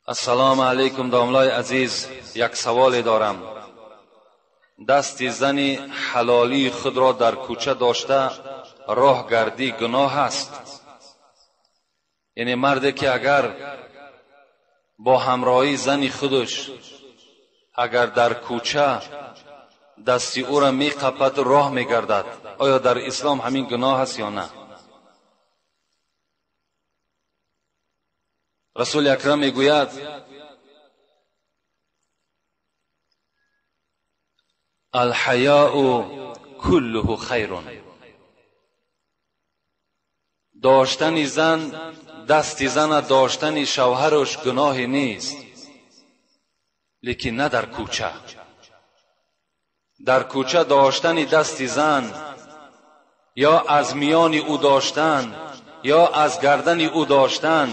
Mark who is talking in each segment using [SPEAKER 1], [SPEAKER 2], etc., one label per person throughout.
[SPEAKER 1] Ассалому алайкум домлаи азиз, як саволе дорам. Дасти зани ҳалолии худро дар кӯча дошта роҳ гардӣ гуноҳ аст? Яъне марде ки агар бо ҳамроҳии зани худаш агар дар кӯча дасти ӯро меқапад роҳ мегардад, оё дар ислом ҳамин гуноҳ аст ё на? Расули акрам мегӯяд: алҳаёу куллуҳу хайрун. Доштани зан, дасти зана доштани шавҳараш гуноҳе нест, лекин на дар кӯча. Дар кӯча доштани дасти зан ё аз миёни ӯ доштан ё аз гардани ӯ доштан,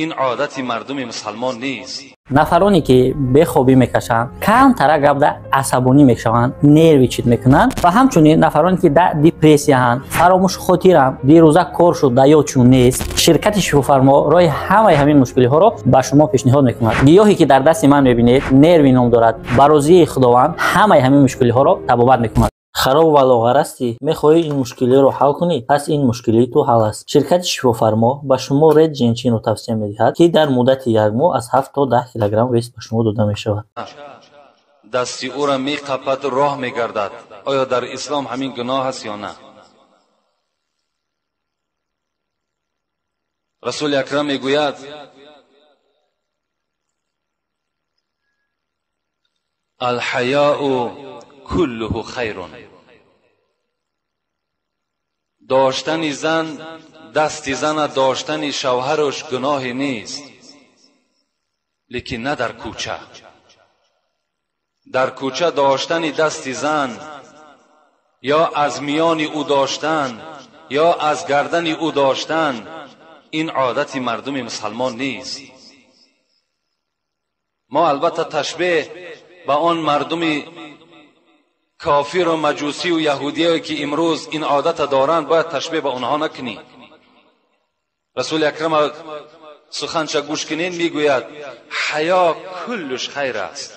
[SPEAKER 1] ин одати мардуми мусалмон нест.
[SPEAKER 2] Нафароне ки бехобӣ мекашанд, камтара гапда асабонӣ мешаванд, нерви чит мекунанд ва ҳамчунин нафароне ки дар депрессияҳанд, фаромӯшхотиранд, дирӯза кор шуд, да ёдшон нест, ширкати Шифофармо роҳи ҳамаи ҳамин мушкилиҳоро ба шумо пешниҳод мекунад. Гиёҳе ки дар дасти ман мебинед, нерви ном дорад. Ба розии Худованд ҳамаи ҳамин мушкилиҳоро табобат мекунад. Хароб ва лоғарастӣ, мехоҳӣ ин мушкилиро ҳал кунӣ? Пас ин мушкилии ту ҳал аст. Ширкати Шифофармо ба шумо Ред Женчинро тавсия медиҳад, ки дар муддати як моҳ аз 7 то 10 килограмм вес ба шумо дода мешавад.
[SPEAKER 1] Дасти ӯро меқапад роҳ мегардад, оё дар ислом ҳамин гуноҳ аст ё на? Расули акрам мегӯяд: алҳаёу куллуҳу хайрун. Доштани зан, дасти зана доштани шавҳараш гуноҳе нест, лекин на дар кӯча. Дар кӯча доштани дасти зан ё аз миёни ӯ доштан ё аз гардани ӯ доштан, ин одати мардуми мусалмон нест. Мо албатта ташбеҳ ба он мардуми кофиру маҷусию яҳудие ки имрӯз ин одата доранд, бояд ташбеҳ ба онҳо накунем. Расули акрам суханша гӯш кунед, мегӯяд: ҳаё куллуш хайр аст.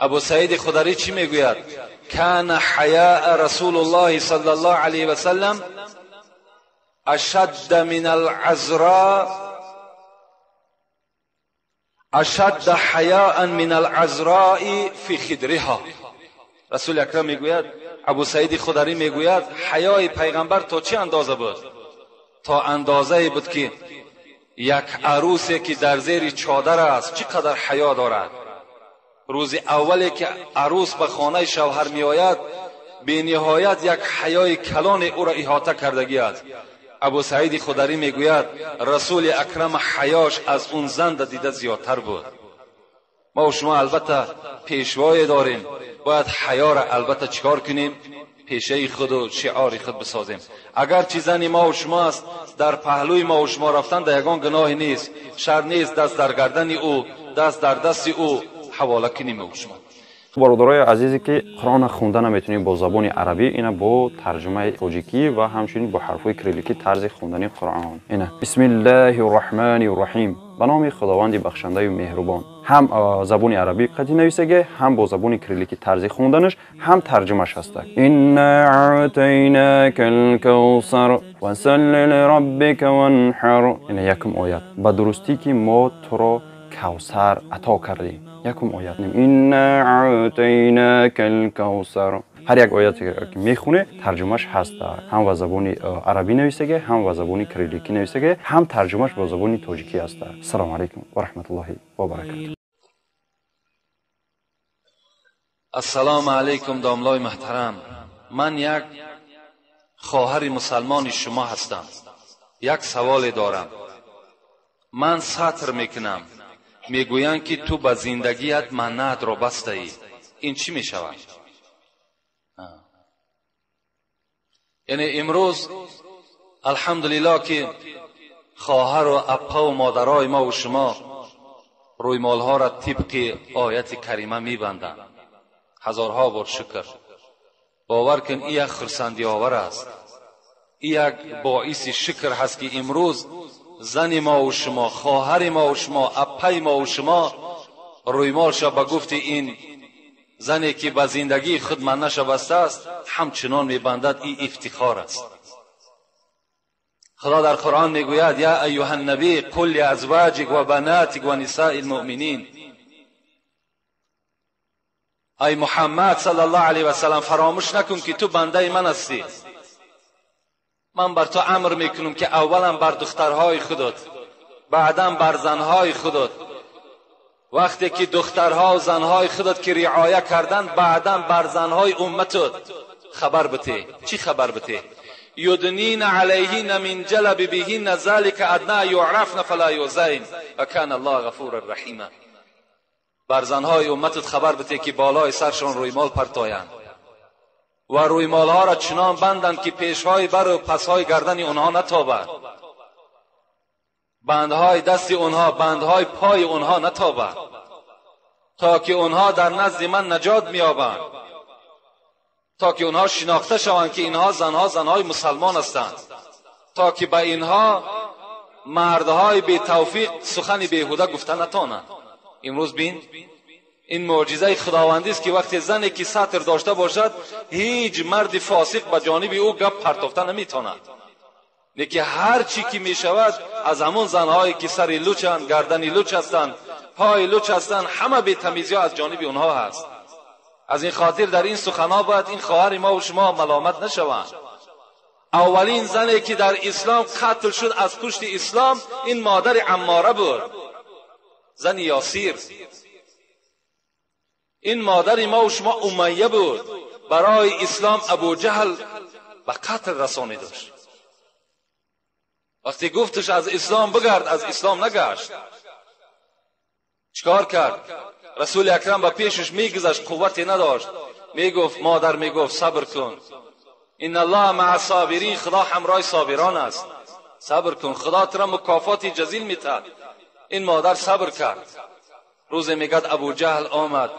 [SPEAKER 1] Абу Саиди Хударӣ чӣ мегӯяд? Кана ҳаяа расулуллоҳи саллаллоҳу алайҳи васаллам ашадда мин алъазро, ашадда ҳаяан мин алъазрои фи хидриҳо. Расули акрам мегӯяд, Абу Саиди Хударӣ мегӯяд, ҳаёи пайғамбар то чӣ андоза буд? То андозае буд ки як арӯсе ки дар зери чодар аст чӣ қадар ҳаё дорад. Рӯзи аввале ки арӯс ба хонаи шавҳар меояд, бениҳоят як ҳаёи калоне ӯро иҳота кардагӣ аст. Абу Саиди Хударӣ мегӯяд, Расули акрам ҳаёш аз он зан дида зиёдтар буд. Мо шумо албатта пешвое дорем, бояд ҳаёро албатта чикор кунем? Пешаи худу шиори худ бисозем. Агарчи зани мо шумо аст, дар паҳлӯи мо шумо рафтан дар ягон гуноҳе нест, шар нест, даст дар гардани ӯ, даст дар дасти ӯ ҳавола кунем ӯ шумо.
[SPEAKER 3] Бародарои азизе ки Қуръонро хонда наметавонед бо забони арабӣ, ина бо тарҷумаи тоҷикӣ ва ҳамчунин бо ҳарфҳои кирилликӣ тарзи хондани Қуръон. Ина бисмиллаҳи рраҳмани рраҳим, ба номи Худованди бахшандаю меҳрубон. Ҳам забони арабӣ қатъи нависаге, ҳам бо забони кирилликӣ тарзи хонданаш, ҳам тарҷумаш ҳаста. Инна аътайнака алкавсар фасалли лираббика ванҳар. Ина якум оят. Ба дурустӣ ки мо туро кавсар ато кардем. Якум оят. Инна аътайнака алкавсар. Ҳар як ояте ки мехоне, тарҷумаш ҳаст. Ҳам ба забони арабӣ нависаге, ҳам ба забони кирилликӣ нависаге, ҳам тарҷумаш бо забони тоҷикӣ ҳаст. Ассалому алайкум ва раҳматуллоҳи ва баракатуҳ.
[SPEAKER 1] Ассалому алайкум домлои муҳтарам. Ман як хоҳари мусалмони шумо ҳастам. Як саволе дорам. Ман сатр мекунам. Мегӯянд ки ту ба зиндагият маннатро бастаӣ. Ин чӣ мешавад? Яъне имрӯз алҳамдулиллоҳ ки хоҳару аппаву модарои мо ва шумо рӯймолҳоро тибқи ояти карима мебанданд. Ҳазорҳо бор шукр. Бовар кун, ин як хурсандиовар аст, ин як боиси шукр ҳаст ки имрӯз زن ما و شما، خواهر ما و شما، اپای ما و شما رویمالش به گفت این زنی که به زندگی خود منش بسته است همچنان میبندد. این افتخار است. خدا در قرآن میگوید یا ایها النبی قل لازواجک و بناتک و نساء المؤمنین. ای محمد صلی الله علیه و سلم، فراموش نکن که تو بنده من هستی. من بر تو امر میکنم که اولا بر دخترهای خودت، بعدا بر زنهای خودت. وقتی که دخترها و زنهای خودت که رعایه کردن، بعدا بر زنهای امتت خبر بده. چی خبر بده؟ یدنین علیهن من جلابیبهن ذلک ادنی یعرفن فلا یؤذین و کان الله غفورا رحیما. بر زنهای امتت خبر بده که بالای سرشان رویمال پرتایند و رویمالها را چنان بندند که پیشهای بر و پسهای گردن آنها نتابد، بندهای دست آنها، بندهای پای آنها نتابد، تا که آنها در نزد من نجات می‌یابند، تا که آنها شناخته شوند که اینها زنها زنهای مسلمان هستند، تا که به اینها مردهای بی توفیق سخن بیهوده گفته نتوانند. امروز بین این معجزه خداوندی است که وقتی زنی که ستر داشته باشد هیچ مرد فاسق به جانب او گپ پرتافته نمیتواند. لیکن هر چی که میشود از همون زنهایی که سر لوچند، گردن لوچ هستند، پای لوچ هستند، همه بی تمیزی از جانب اونها هست. از این خاطر در این سخنها باید این خواهر ما و شما ملامت نشوند. اولین زنی که در اسلام قتل شد از پشت اسلام این مادر عماره بود، زن یاسیر. این مادر ما و شما امیه بود، برای اسلام ابو جهل به قتل رسانیدش. وقتی گفتش از اسلام بگرد، از اسلام نگشت. چیکار کرد؟ رسول اکرم به پیشش میگذشت، قوتی نداشت. میگفت مادر، میگفت صبر کن، ان الله مع الصابرین، خدا همراه صابران است، صبر کن، خدا تو را مکافات جزیل میتاد. این مادر صبر کرد. روز میگد ابو جهل آمد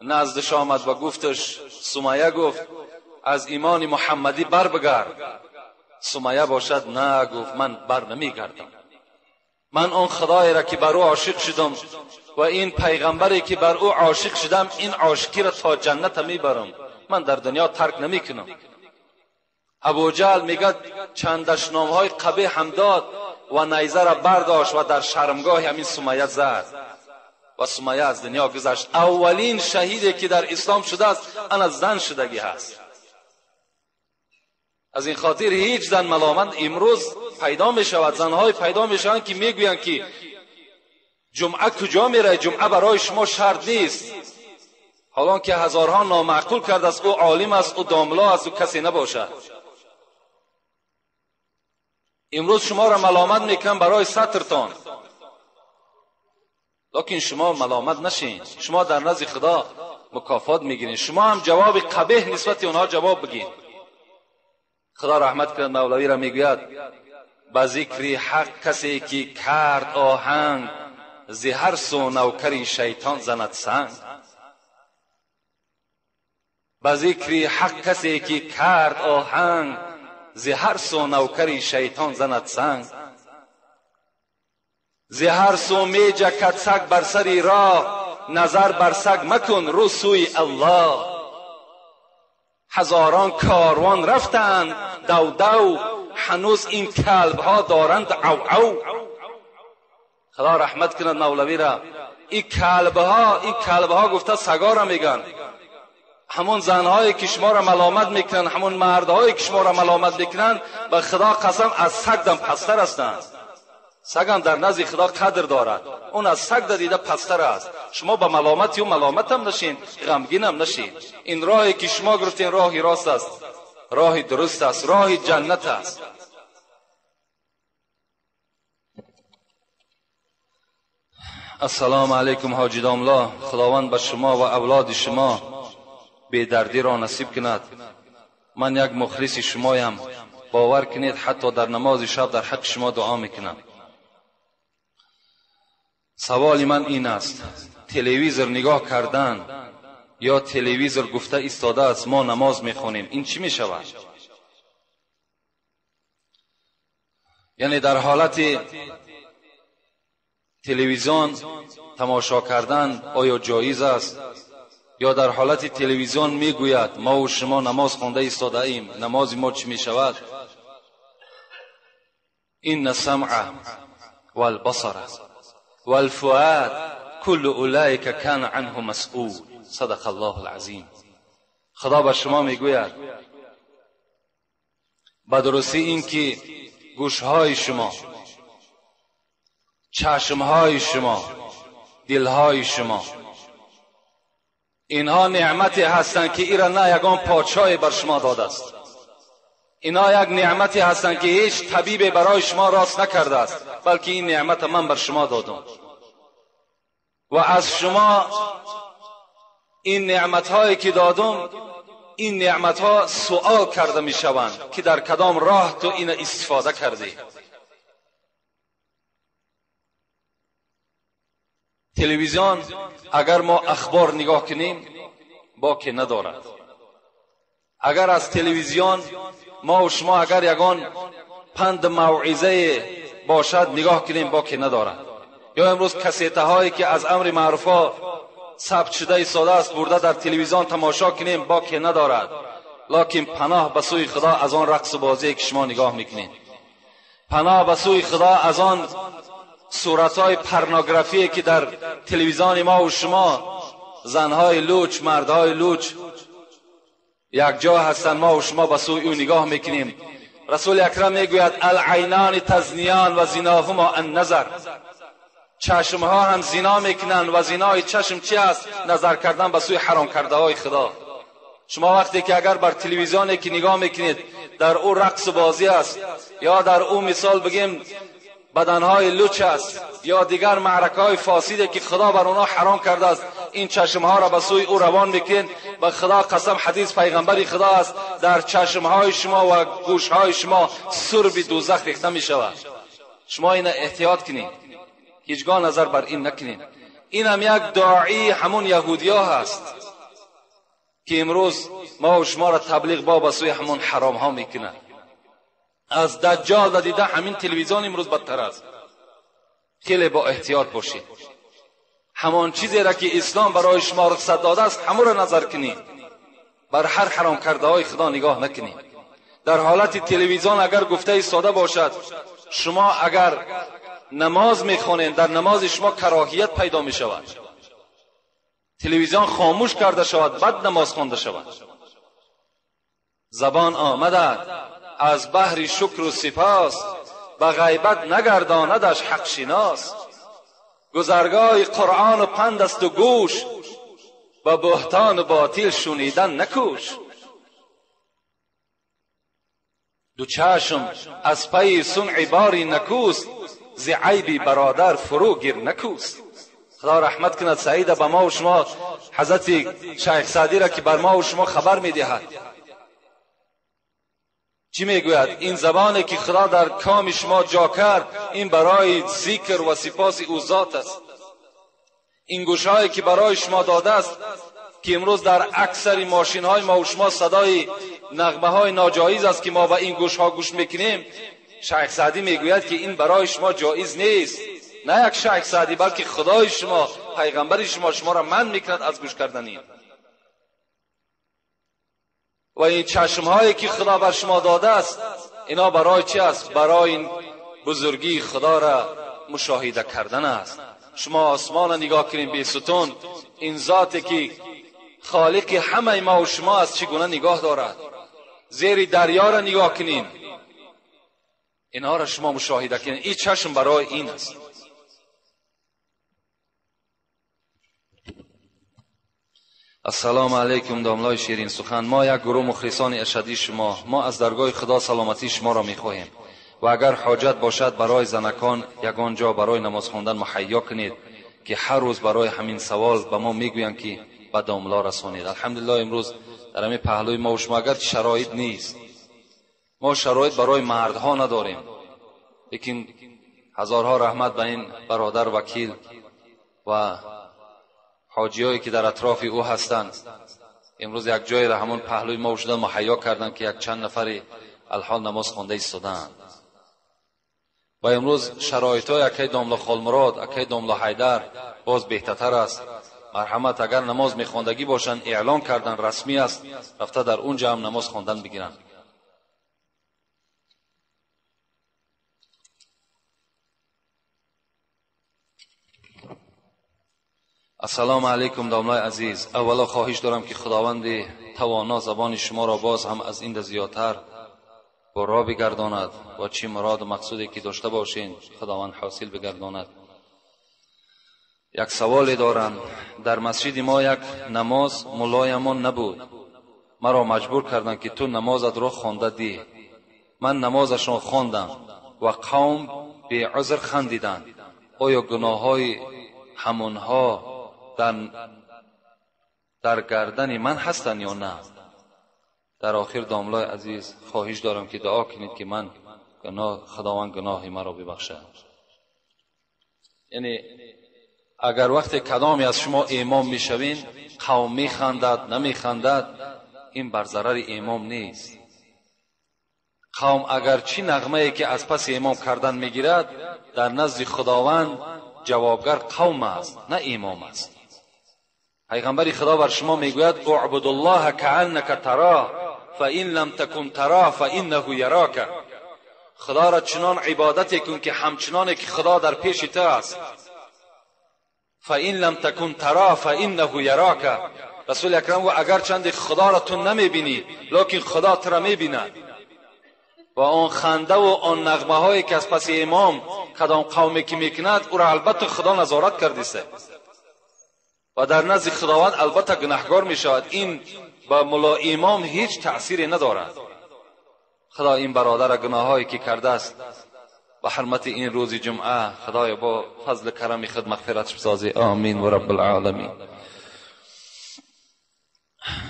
[SPEAKER 1] نزدش آمد و گفتش، سمیه گفت از ایمان محمدی بر بگرد. سمیه باشد نه، گفت من بر نمیگردم، من آن خدایی را که بر او عاشق شدم و این پیغمبری که بر او عاشق شدم، این عاشقی را تا جنت میبرم، من در دنیا ترک نمیکنم. ابو جهل میگد چند دشنامهای قبیح هم داد و نیزه را برداشت و در شرمگاه همین سمیه زد و سمیه از دنیا گذشت. اولین شهیدی که در اسلام شده است آن از زن شدگی هست. از این خاطر هیچ زن ملامت امروز پیدا می شود، زنهای پیدا می شوند که میگویند که جمعه کجا میره، جمعه برای شما شرط نیست، حالا که هزارها نامعقول کرده است، او عالم است، او داملا است، او کسی نباشد. امروز شما را ملامت میکنم برای سترتان، لیکن شما ملامت نشین، شما در نزد خدا مکافات میگیرین، شما هم جواب قبیح نسبت اونها جواب بگین. خدا رحمت کند مولوی را میگوید به ذکر حق کسی که کرد آهنگ، ز هر سو نوکر شیطان زند سنگ. به ذکر حق کسی که کرد آهنگ، ز هر سو نوکر شیطان زند سنگ. ز هر سو می جکد سگ بر سر راه، نظر بر سگ مکن رو سوی الله. هزاران کاروان رفتند دو دو، هنوز این کلب ها دارند عو عو. خدا رحمت کند مولوی را. این کلب ها گفته سگا را میگن، همون زنهایی که شما را ملامت میکنن، همون مردهایی که شما را ملامت میکنن، به خدا قسم از سگ دم پستر هستند. سگ هم در نزد خدا قدر دارد، اون از سگ دیده پستر است. شما با ملامتی و ملامت هم نشین، غمگین هم نشین. این راهی که شما گرفتین راهی راست است، راهی درست است، راهی جنت است. السلام علیکم حاجی داملا، خداوند به شما و اولاد شما بیدردی را نصیب کند. من یک مخلص شمایم، باور کنید حتی در نماز شب در حق شما دعا میکنم. سوال من این است، تلویزیون نگاه کردن یا تلویزیون گفته ایستاده است ما نماز میخوانیم، این چی میشود؟ یعنی در حالت تلویزیون تماشا کردن آیا جایز است؟ یا در حالت تلویزیون میگوید ما و شما نماز خوانده ایستاده ایم، نماز ما چی میشود؟ این السمع والبصر والفؤاد كل اولئک کان عنه مسئول. صدق الله العظیم. خدا به شما میگوید به درستی این که گوشهای شما، چشمهای شما، دلهای شما، اینها نعمتی هستند که ایرا نه یگان پادشاهی بر شما داده است. اینها یک نعمتی هستند که هیچ طبیب برای شما راست نکرده است، بلکه این نعمت من بر شما دادم و از شما این نعمتهایی که دادم، این نعمتها سؤال کرده می شوند که در کدام راه تو این استفاده کردی. تلویزیون اگر ما اخبار نگاه کنیم باکی ندارد. اگر از تلویزیون ما و شما اگر یگان پند موعظه باشد نگاه کنیم باکی ندارد. یا امروز کسیته هایی که از امر معروفا ثبت شده ایستاده است برده در تلویزیون تماشا کنیم باکی ندارد. لکن پناه به سوی خدا از آن رقص بازی که شما نگاه میکنید، پناه به سوی خدا از آن صورتهای پرنوگرافی که در تلویزیون ما و شما زنهای لوچ، مردهای لوچ یک جا هستند، ما و شما به سوی او نگاه میکنیم. رسول اکرم میگوید العینان تزنیان و زناهما النظر. چشمها هم زنا میکنند و زنای چشم چی است؟ نظر کردن به سوی حرام کرده های خدا. شما وقتی که اگر بر تلویزیونی که نگاه میکنید در او رقص بازی است، یا در او مثال بگیم بدنهای لوچ است، یا دیگر معرکه های فاسده که خدا بر اونا حرام کرده است، این چشمها را به سوی او روان میکنید. به خدا قسم، حدیث پیغمبر خدا است، در چشمهای شما و گوشهای شما سرب دوزخ ریخته میشود. شما این احتیاط کنید، هیچگاه نظر بر این نکنید. این هم یک داعی همون یهودیا هست که امروز ما و شما را تبلیغ با به سوی همون حرام ها میکنند. از دجال دیده همین تلویزیون امروز بدتر است. خیلی با احتیاط باشید. همان چیزی را که اسلام برای شما رخصت داده است همون را نظر کنید، بر هر حرام کرده های خدا نگاه نکنید. در حالت تلویزیون اگر گفته ایستاده باشد، شما اگر نماز میخوانید در نماز شما کراهیت پیدا میشود. تلویزیون خاموش کرده شود، بعد نماز خوانده شود. زبان آمده از بحر شکر و سپاس، به غیبت نگرداندش حق شناس. گذرگاه قرآن و پند است و گوش، به بهتان و باطل شنیدن نکوش. دو چشم از پی صنع باری نکوست، ز عیب برادر فرو گیر نکوست. خدا رحمت کند سعید به ما و شما، حضرت شیخ سعدی را که بر ما و شما خبر میدهد. چی میگوید؟ این زبانی که خدا در کام شما جا کرد، این برای ذکر و سپاس او ذات است. این گوشهایی که برای شما داده است که امروز در اکثر ماشین های ما و شما صدای نغمه های ناجایز است که ما به این گوش ها گوش میکنیم، شیخ سعدی میگوید که این برای شما جایز نیست. نه یک شیخ سعدی، بلکه خدای شما، پیغمبر شما، شما را منع میکند از گوش کردن این. و این چشم هایی که خدا بر شما داده است، اینا برای چی است؟ برای این بزرگی خدا را مشاهده کردن است. شما آسمان را نگاه کنید بی ستون، این ذاتی که خالق همه ما و شما است چگونه نگاه دارد. زیر دریا را نگاه کنین، اینها را شما مشاهده کنید. این چشم برای این است. السلام علیکم داملای شیرین سخن. ما یک گروه مخلصان اشدی شما، ما از درگاه خدا سلامتی شما را میخواهیم و اگر حاجت باشد برای زنکان یگان جا برای نماز خواندن مهیا کنید که هر روز برای همین سوال به ما میگویند که به داملا رسانید. الحمدلله امروز در همین پهلوی ما و شما اگر شرایط نیست، ما شرایط برای مردها نداریم، لیکن هزارها رحمت به این برادر وکیل و حاجیایی که در اطراف او هستند، امروز یک جای را همون پهلوی ما و شدن مهیا کردند که یک چند نفری الحال نماز خوانده ایستادند. و امروز شرایط های اکی داملا خالمراد، اکی داملا حیدر باز بهتر است. مرحمت اگر نماز میخواندگی باشند اعلان کردن رسمی است، رفته در اونجا هم نماز خواندن بگیرند. السلام علیکم داملای عزیز. اولا خواهش دارم که خداوند توانا زبان شما را باز هم از این زیادتر برا بگرداند و چی مراد و مقصودی که داشته باشین خداوند حاصل بگرداند. یک سوال دارم. در مسجد ما یک نماز ملایمان نبود، مرا مجبور کردند که تو نمازت را خوانده دی. من نمازشان خواندم و قوم بی عذر خندیدند. آیا گناه های همونها در گردن من هستند یا نه؟ در آخر داملای عزیز خواهش دارم که دعا کنید که من خداوند گناه مرا ببخشد. یعنی اگر وقت کدامی از شما امام میشوین قوم میخندد نمیخندد، این بر ضرر امام نیست. قوم اگر چی نغمه ای که از پس امام کردن میگیرد در نزد خداوند جوابگر قوم است نه امام است. پیغمبر خدا بر شما میگوید اعبد الله کأنک تراه فإن لم تکن تراه فإنه یراک. خدا را چنان عبادت کن که همچنان که خدا در پیش تو است. فإن لم تکن تراه فإنه یراک. رسول اکرم و اگر چند خدا را تو نمیبینی لکن خدا تو را میبیند. و آن خنده و آن نغمه هایی که از پس امام کدام قومی که میکند او را البته خدا نظارت کردیست و در نزد خداوند البته گناهگار میشود. این با ملا امام هیچ تأثیری ندارد. خدا این برادر گناهایی که کرده است به حرمت این روز جمعه خدای با فضل کرم خود مغفرت بسازی. آمین و رب العالمین.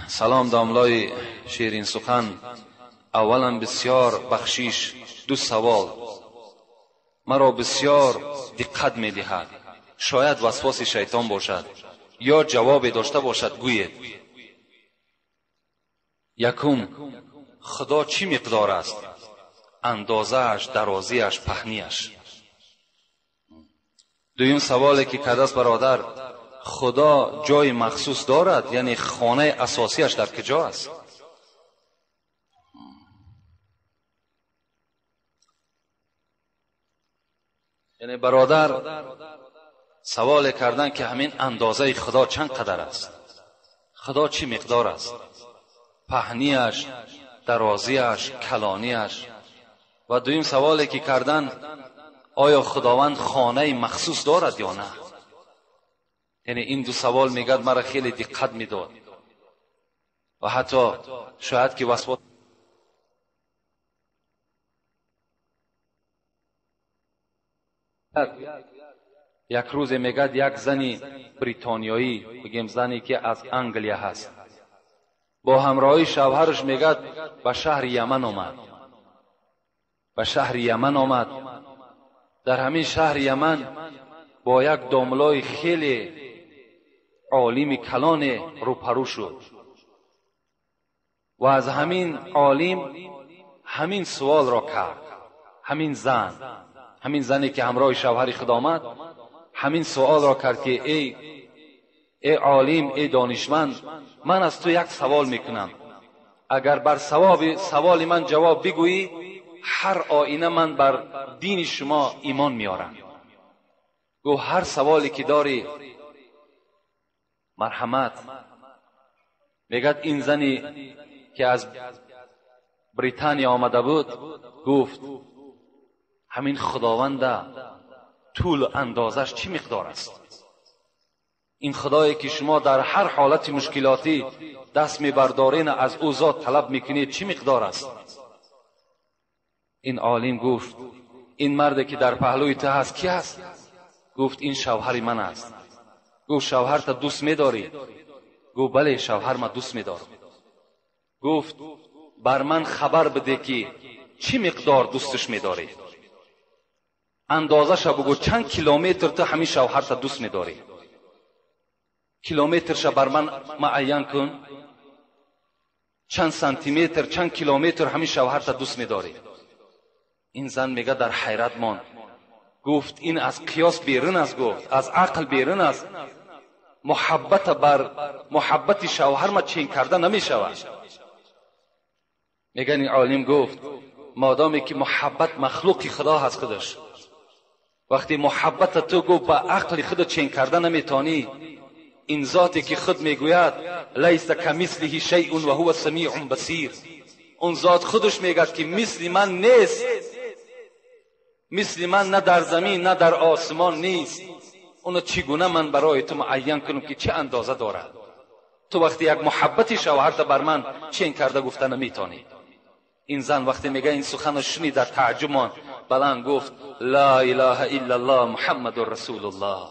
[SPEAKER 1] سلام داملای شیرین سخن. اولا بسیار بخشیش، دو سوال مرا بسیار دقت میدهد، شاید وسواس شیطان باشد یا جواب داشته باشد گوید. یکم، خدا چی مقدار است؟ اندازهش، درازیش، پهنیش. دویم سوالی که کرده است برادر، خدا جای مخصوص دارد؟ یعنی خانه اساسیش در کجا است؟ یعنی برادر سوال کردن که همین اندازه خدا چند قدر است، خدا چی مقدار است، پهنیش، درازیش، کلانیش. و دویم سوالی که کردن، آیا خداوند خانه مخصوص دارد یا نه؟ یعنی این دو سوال میگد مرا خیلی دقت میداد و حتی شاید که وسواس یک روز میگد یک زنی بریتانیایی، بگیم زنی که از انگلیا هست، با همراهی شوهرش میگد به شهر یمن آمد. به شهر یمن آمد. در همین شهر یمن با یک داملای خیلی عالم کلان روپرو شد و از همین عالم همین سوال را کرد. همین زن، همین زنی که همراه شوهر خود آمد، همین سوال را کرد که ای عالم، ای دانشمند، من از تو یک سوال میکنم، اگر بر سوال من جواب بگویی هر آینه من بر دین شما ایمان میارم. گو هر سوالی که داری مرحمت. میگد این زنی که از بریتانیا آمده بود گفت همین خداوند طول اندازش چی مقدار است؟ این خدایی که شما در هر حالت مشکلاتی دست میبردارین از او ذات طلب میکنید چی مقدار است؟ این عالم گفت این مرد که در پهلوی تو هست کی هست؟ گفت این شوهر من است. گفت شوهر تا دوست میداری؟ گفت بله شوهر ما دوست میدارم. گفت بر من خبر بده که چی مقدار دوستش میداری؟ اندازش بگو چند کیلومتر تو همین شوهر تا دوست میداری؟ کیلومترش بر من معین کن، چند سانتی متر، چند کیلومتر همین شوهر تا دوست میداری؟ این زن میگه در حیرت ماند، گفت این از قیاس بیرون است، گفت از عقل بیرون است. محبت بر محبت شوهر ما چین کرده نمیشود. میگن این عالم گفت مادامی که محبت مخلوق خدا هست خودش، وقتی محبت تو گفت با عقل خود چین کرده نمیتانی، این ذاتی که خود میگوید لیس کمثله شیء و هو سمیع بصیر، اون ذات خودش میگه که مثل من نیست، مثل من نه در زمین نه در آسمان نیست، اونو چگونه من برای تو معین کنم که چه اندازه دارد؟ تو وقتی یک محبت شوهرت بر من چین کرده گفته نمیتونی. این زن وقتی میگه این سخن شنید در تعجب ماند، بلند گفت لا اله الا الله محمد رسول الله،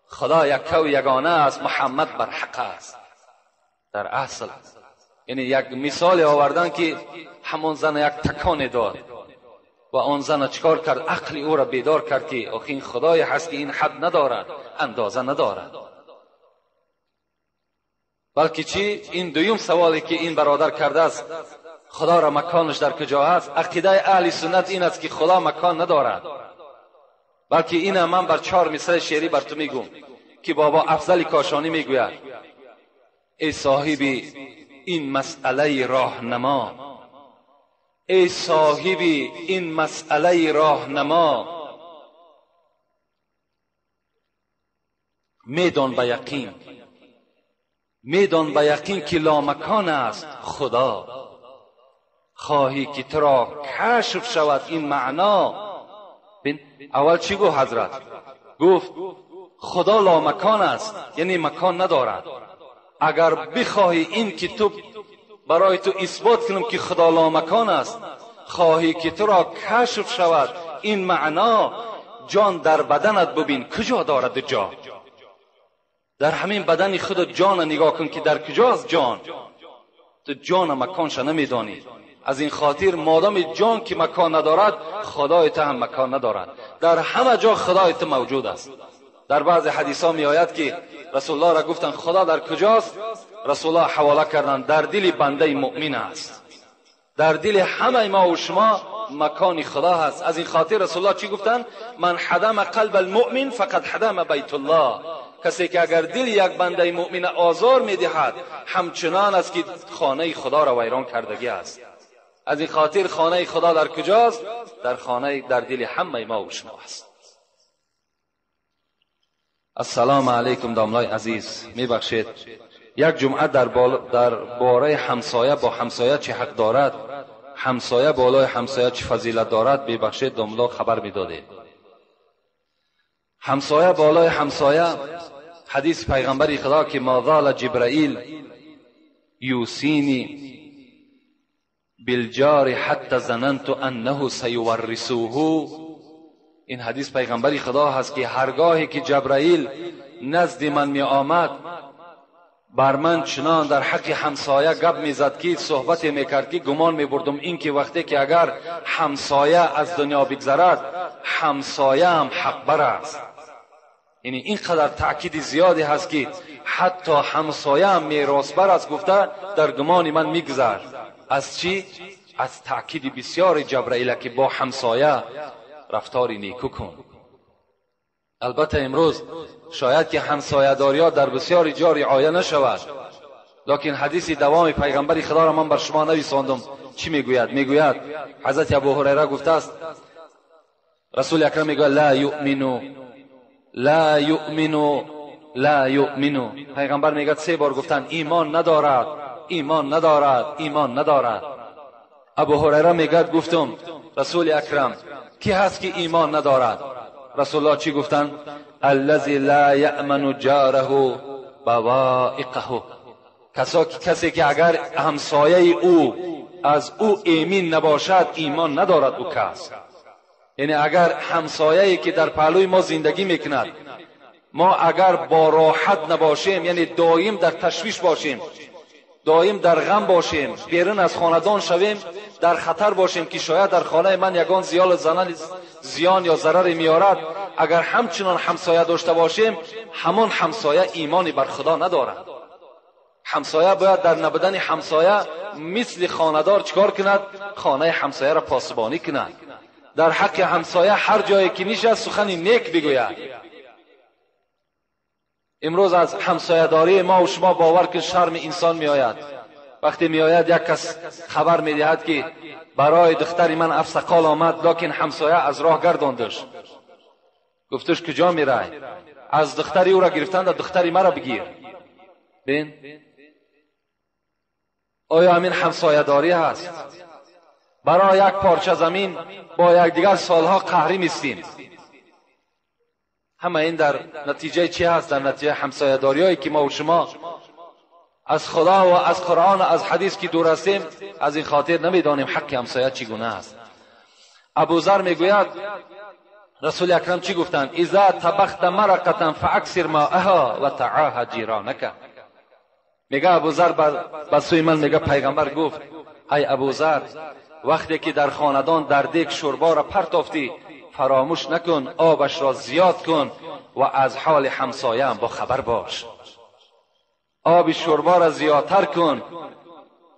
[SPEAKER 1] خدا یک و یگانه است، محمد بر حق است. در اصل یعنی یک مثال آوردن که همون زن یک تکان داد و آن زن چکار کرد؟ عقل او را بیدار کرد که آخه این خدای هست که این حد ندارد، اندازه ندارد. بلکه چی؟ این دویم سوالی که این برادر کرده است، خدا را مکانش در کجا است؟ عقیده اهل سنت این است که خدا مکان ندارد. بلکه این من بر 4 مصرع شعری بر تو میگم که بابا افضل کاشانی میگوید ای صاحبی این مسئله راهنما، ای صاحبی این مسئله راهنما، میدان به یقین، میدان به یقین که لامکان است خدا، خواهی که تو را کشف شود این معنا. اول چی گفت حضرت؟ گفت خدا لامکان است، یعنی مکان ندارد. اگر بخواهی این که تو برای تو اثبات کنم که خدا لامکان است، خواهی که تو را کشف شود این معنا، جان در بدنت ببین کجا دارد جا. در همین بدن خود جان نگاه کن که در کجاست جان. تو جان مکانش نمیدانی. از این خاطر مادام جان که مکان ندارد، خدای تو هم مکان ندارد. در همه جا خدای تو موجود است. در بعض حدیث ها می آید که رسول الله را گفتند خدا در کجاست؟ رسول الله حواله کردند در دل بنده مؤمن است. در دل همه ما و شما مکان خدا هست. از این خاطر رسول الله چی گفتند؟ من حدم قلب المؤمن فقد حدم بیت الله. کسی که اگر دل یک بنده مؤمن آزار میدهد، همچنان است که خانه خدا را ویران کردگی است. از این خاطر خانه خدا در کجاست؟ در خانه، در دل همه ما و شما است. السلام علیکم داملای عزیز، میبخشید یک جمعه در باره همسایه با همسایه چه حق دارد، همسایه بالای همسایه چه فضیلت دارد، میبخشید داملا خبر میدادید. همسایه بالای همسایه، حدیث پیغمبر خدا که ما زال جبرائیل یوصینی بالجار حتی ظننت انه سیورثه. این حدیث پیغمبر خدا هست که هرگاهی که جبرائیل نزد من می آمد، بر من چنان در حق همسایه گپ میزد که صحبت میکرد که گمان میبردم این که وقتی که اگر همسایه از دنیا بگذرد، همسایه هم حق بر است. یعنی اینقدر تأکید زیادی هست که حتی همسایه هم میراث بر است گفته در گمان من میگذرد. از چی؟ از تأکید بسیار جبرائیل که با همسایه رفتاری نیکو کن. البته امروز شاید که همسایه داریا در بسیاری جا رعایه نشود، لکن حدیث دوام پیغمبر خدا را من بر شما نویساندم. چی میگوید؟ میگوید حضرت ابو هریره گفته است، رسول اکرم میگوید لا یؤمنو لا یؤمنو لا یؤمنو. پیغمبر میگه 3 بار گفتن ایمان ندارد، ایمان ندارد، ایمان ندارد. ابو هریره میگه گفتم رسول اکرم کی هست که ایمان ندارد؟ رسول الله چی گفتن؟ الذی لا یأمن جاره بوائقه. کسی که اگر همسایه او از او ایمین نباشد، ایمان ندارد او کس. یعنی اگر همسایه‌ای که در پهلوی ما زندگی میکند، ما اگر با راحت نباشیم، یعنی دایم در تشویش باشیم، دایم در غم باشیم، بیرون از خاندان شویم، در خطر باشیم که شاید در خانه من یگان زیان یا ضرر میارد، اگر همچنان همسایه داشته باشیم، همان همسایه ایمانی بر خدا ندارد. همسایه باید در نبودن همسایه مثل خاندار چکار کند؟ خانه همسایه را پاسبانی کند. در حق همسایه هر جایی که نشست سخن نیک بگوید. امروز از همسایه داری ما و شما باور که شرم انسان می آید. وقتی می آید یک کس خبر می دهد که برای دختر من افسقال آمد، لکن همسایه از راه گرداندش، گفتش کجا می رای؟ از دختری او را گرفتند، دختری مرا بگیر. بین آیا همین همسایه داری هست؟ برای یک پارچه زمین با یکدیگر سالها قهری میستیم. همه این در نتیجه چی هست؟ در نتیجه همسایه داری هایی که ما و شما از خدا و از قرآن و از حدیث که دور هستیم، از این خاطر نمیدانیم حق همسایه چگونه است. ابوذر میگوید رسول اکرم چی گفتند؟ اذا طبخت مرقة فاکثر ماءها و تعاهد جیرانک. میگه ابوذر به سوی من میگه پیغمبر گفت ای ابوذر، وقتی که در خاندان در دیگ شوربا را پرتافتی فراموش نکن آبش را زیاد کن و از حال همسایه هم با خبر باش. آب شوربا را زیادتر کن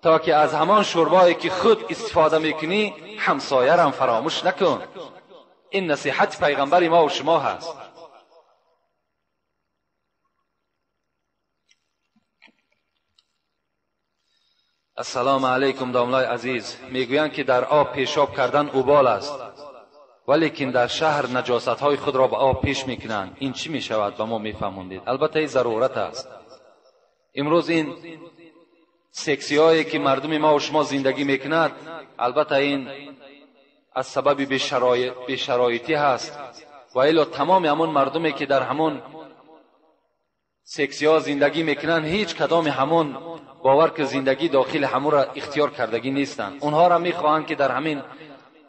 [SPEAKER 1] تا که از همان شوربایی که خود استفاده میکنی همسایه را هم فراموش نکن. این نصیحت پیغمبر ما و شما هست. السلام علیکم داملای عزیز. میگویند که در آب پیشاب کردن اوبال است، ولیکن در شهر نجاست های خود را به آب پیش میکنند. این چی میشود؟ به ما میفهموندید. البته این ضرورت است. امروز این سکسی هایی که مردم ما و شما زندگی میکند، البته این از سبب بی‌شرایطی هست و الا تمام همون مردمی که در همون سکسی ها زندگی میکنند هیچ کدام همون باور که زندگی داخل همون را اختیار کردگی نیستند. اونها را میخواهند که در همین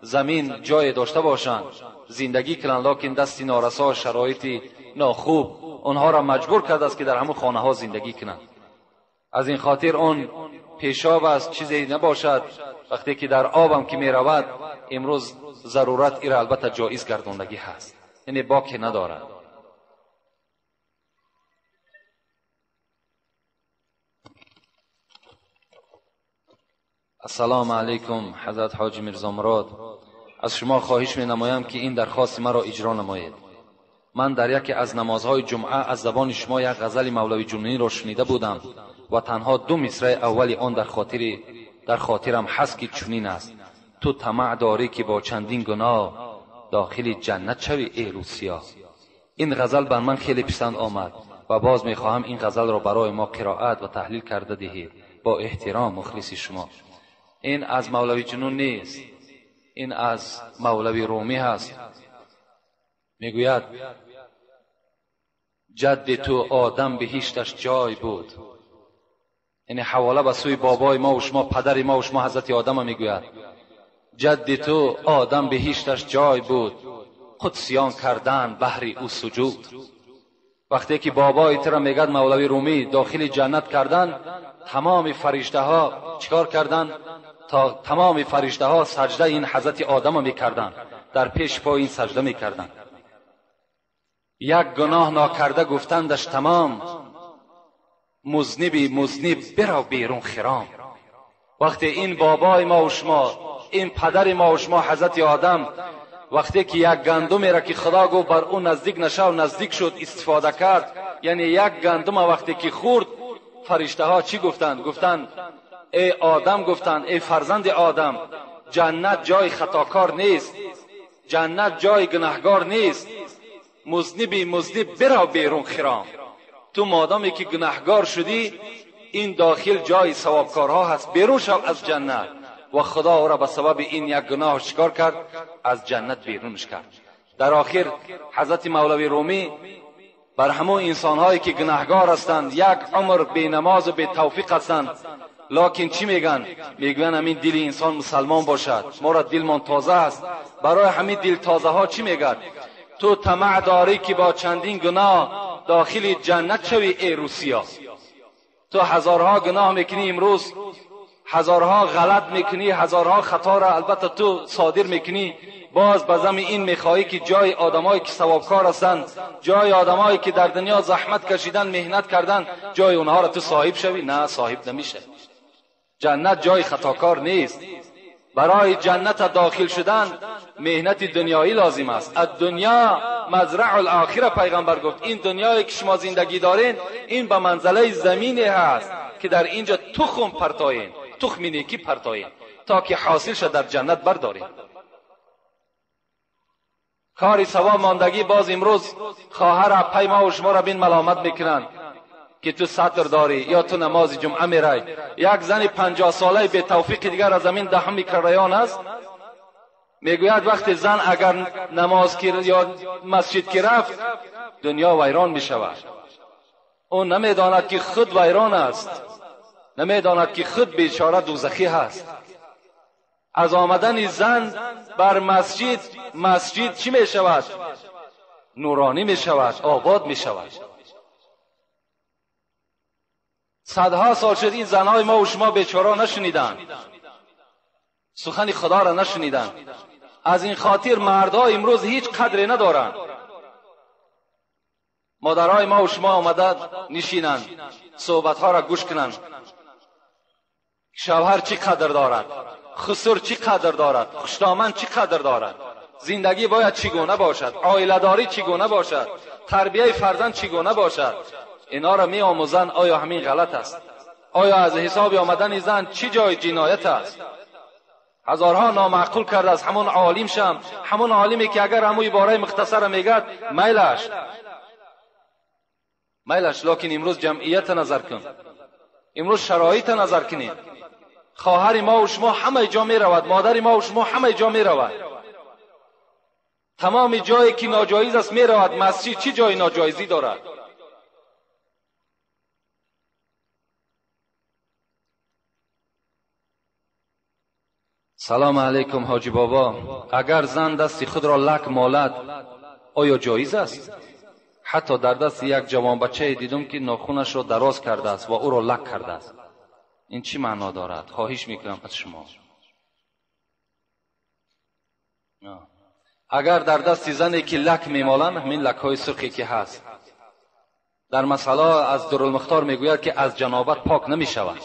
[SPEAKER 1] زمین جای داشته باشند، زندگی کنند، لکن دست نارسا، شرایط ناخوب اونها را مجبور کرده است که در همون خانه ها زندگی کنند. از این خاطر اون پیشاب از چیزی نباشد. وقتی که در آبم که میرود، امروز ضرورت ایره البته جایز گرداندگی هست، یعنی باکی ندارد. السلام علیکم حضرت حاجی میرزا مراد. از شما خواهش می نمایم که این درخواست مرا اجرا نمایید. من در یکی از نمازهای جمعه از زبان شما یک غزل مولوی جنونی را شنیده بودم و تنها دو مصرع اول آن در خاطرم هست که چنین است: تو طمع داری که با چندین گناه داخل جنت شوی ای روسیا. این غزل بر من خیلی پسند آمد و باز میخواهم این غزل را برای ما قرائت و تحلیل کرده دهید. با احترام مخلص شما. این از مولوی جنون نیست، این از مولوی رومی هست. میگوید جد تو آدم بهشتش جای بود. یعنی حواله به سوی بابای ما و شما، پدر ما و شما حضرت آدم میگوید جد تو آدم بهشتش جای بود، قدسیان کردن بهر او سجود. وقتی که بابای تو را میگد مولوی رومی داخل جنت کردن، تمام فرشته ها چیکار کردن؟ تا تمام فرشته ها سجده این حضرت آدم میکردن، در پیش پای این سجده میکردن. یک گناه ناکرده گفتندش تمام، مذنبی مذنب برو بیرون خرام. وقتی این بابای ما و شما، این پدر ما و شما حضرت آدم، وقتی که یک گندمی را که خدا گفت بر او نزدیک نشو، نزدیک شد، استفاده کرد، یعنی یک گندم وقتی که خورد، فرشته ها چی گفتند؟ گفتند ای آدم، گفتند ای فرزند آدم، جنت جای خطاکار نیست، جنت جای گناهگار نیست، مذنبی مذنب برو بیرون خرام. تو مادامی که گناهگار شدی، این داخل جای ثوابکارها هست، بیرون شو از جنت. و خدا او را به سبب این یک گناه چیکار کرد؟ از جنت بیرونش کرد. در آخر حضرت مولوی رومی بر همون انسانهایی که گناهگار هستند، یک عمر بی نماز و بی توفیق هستند، لکن چی میگن؟ میگن همین دل انسان مسلمان باشد، ما را دلمان تازه است. برای همین دل تازه ها چی میگن؟ تو طمع داری که با چندین گناه داخل جنت شوی ای روسیا. تو هزارها گناه میکنی امروز، هزارها غلط میکنی، هزارها خطا را البته تو صادر میکنی، باز به زم این میخواهی که جای آدمایی که ثوابکار هستند، جای آدمایی که در دنیا زحمت کشیدن، مهنت کردن، جای اونها را تو صاحب شوی؟ نه، صاحب نمیشه. جنت جای خطاکار نیست. برای جنت داخل شدن مهنت دنیایی لازم است. الدنیا مزرع الاخره، پیغمبر گفت این دنیایی که شما زندگی دارین این به منزله زمینی هست که در اینجا تخم پرتاین، تخم نیکی پرتاین تا که حاصل شد در جنت بردارین. کاری سوا ماندگی باز امروز خواهر پای ما و شما را بین ملامت میکنند که تو سطر داری یا تو نماز جمعه میرای. یک زن 50 ساله به توفیق دیگر از زمین دهم میکریان است، میگوید وقتی زن اگر نماز یا مسجد که رفت دنیا ویران میشود. او نمیداند که خود ویران است، نمیداند که خود بیچاره دوزخی هست. از آمدن زن بر مسجد، مسجد چی میشود؟ نورانی میشود، آباد میشود. صدها سال شد این زنهای ما و شما بیچاره نشنیدن، سخن خدا را نشنیدن. از این خاطر مردها امروز هیچ قدری ندارند. مادرهای ما و شما آمده نشینند، صحبتها را گوش کنند. شوهر چی قدر دارد، خسر چی قدر دارد، خوشدامن چی قدر دارد، زندگی باید چگونه باشد، عائله داری چگونه باشد، تربیه فرزند چگونه باشد، اینا را می آموزند. آیا همین غلط است؟ آیا از حساب آمدن زن چی جای جنایت است؟ هزارها نامعقول کرده از همون عالم شم، همون عالمی که اگر همون عباره مختصر میگد میلش میلش. لکن امروز جمعیت نظر کن، امروز شرایط نظر کنید. خواهر ما و شما همه جا می رود، مادر ما و شما همه جا می رود، تمام جایی که ناجایز است می رود. مسجد چی جای ناجایزی دارد؟ سلام علیکم حاجی بابا، اگر زن دست خود را لک مالد آیا جایز است؟ حتی در دست یک جوان بچه دیدم که ناخونش را دراز کرده است و او را لک کرده است. این چی معنا دارد؟ خواهش میکنم از شما. اگر در دست زنی که لک میمالند، همین لک های سرخی که هست، در مسئله از درالمختار میگوید که از جنابت پاک نمیشود.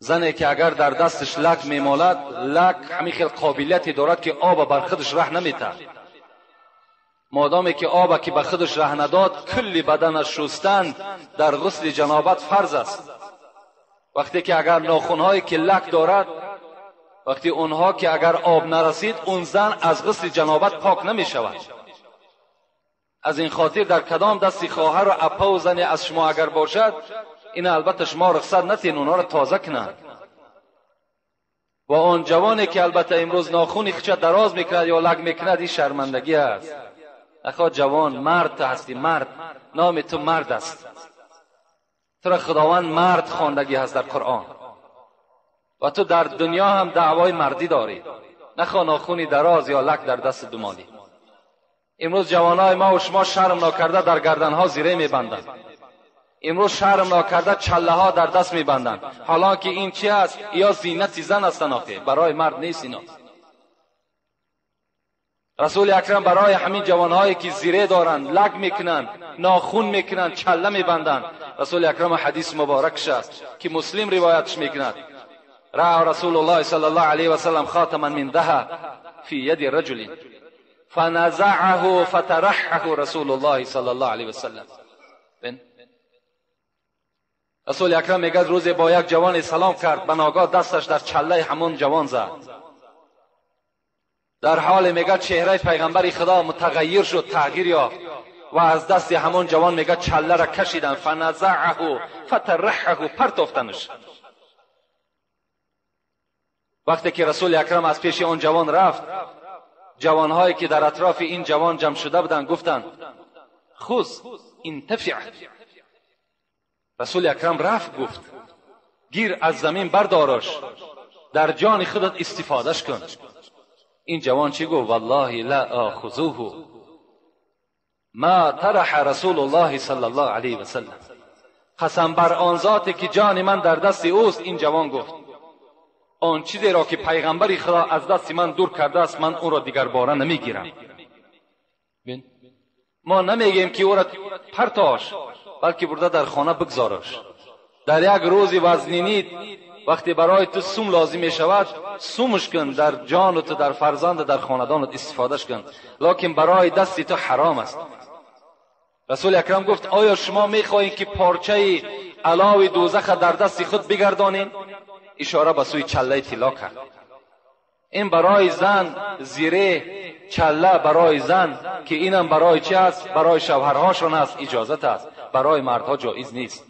[SPEAKER 1] زنی که اگر در دستش لک میمالد، لک همین خیلی قابلیتی دارد که آب بر خودش ره نمیتد. مادامی که آب که به خودش ره نداد، کل بدنش شستن در غسل جنابت فرض است. وقتی که اگر ناخنهایی که لک دارد، وقتی اونها که اگر آب نرسید، اون زن از غسل جنابت پاک نمی شود. از این خاطر در کدام دستی خواهر و اپا و زنی از شما اگر باشد، این البته شما رخصت نتین اونها را تازه کنند. و آن جوانی که البته امروز ناخونی خچه دراز میکند یا لک میکند، این شرمندگی است. اخا جوان، مرد هستی، مرد، نام تو مرد است، تو را خداوند مرد خواندگی هست در قرآن و تو در دنیا هم دعوای مردی داری. نخوا ناخونی دراز یا لک در دست دمالی. امروز جوانای ما و شما شرم ناکرده در گردنها زیره میبندند. امروز شرم ناکرده چله ها در دست میبندند. حالا که این چی است؟ یا زینت زن هستن، آخه برای مرد نیست اینا. رسول اکرم برای همین جوانهایی که زیره دارند، لک میکنند، ناخون میکنند، چله میبندند، رسول اکرم حدیث مبارکش است که مسلم روایتش میکند: رأى رسول الله صلی الله علیه و سلم خاتما من ذهب فی ید رجل فنزعه فترحه رسول الله صلی الله علیه و سلم. رسول اکرم میگه روزی با یک جوان سلام کرد، به ناگاه دستش در چله همون جوان زد. در حال میگه چهره پیغمبر خدا متغیر شد، تغییر یافت و از دست همون جوان میگه چله را کشیدن، فنزعه فترحه، پرتافتنش. وقتی که رسول اکرم از پیش آن جوان رفت، جوانهایی که در اطراف این جوان جمع شده بودند گفتند خذ انتفع. رسول اکرم رفت گفت گیر از زمین بردارش، در جان خودت استفادهش کن. این جوان چی گفت؟ والله لا آخذوه ما طرح رسول الله صلی الله علیه و سلم. قسم بر آن ذاتی که جان من در دست اوست. این جوان گفت آن چیزی را که پیغمبر خدا از دست من دور کرده است، من اون را دیگر باره نمیگیرم. ما نمیگیم که او را پرتاش، بلکه برده در خانه بگذارش. در یک روز وزنینی وقتی برای تو سوم لازم می شود سومش کن، در جان تو، در فرزند، در خاندانت استفادهش کن، لکن برای دستی تو حرام است. رسول اکرم گفت آیا شما میخواهید که پارچه علاوی دوزخ در دست خود بگردانین؟ اشاره به سوی چله طلا کرد. این برای زن زیره چله برای زن که اینم برای چی است؟ برای شوهرهاشان است، اجازت است، برای مردها جایز نیست.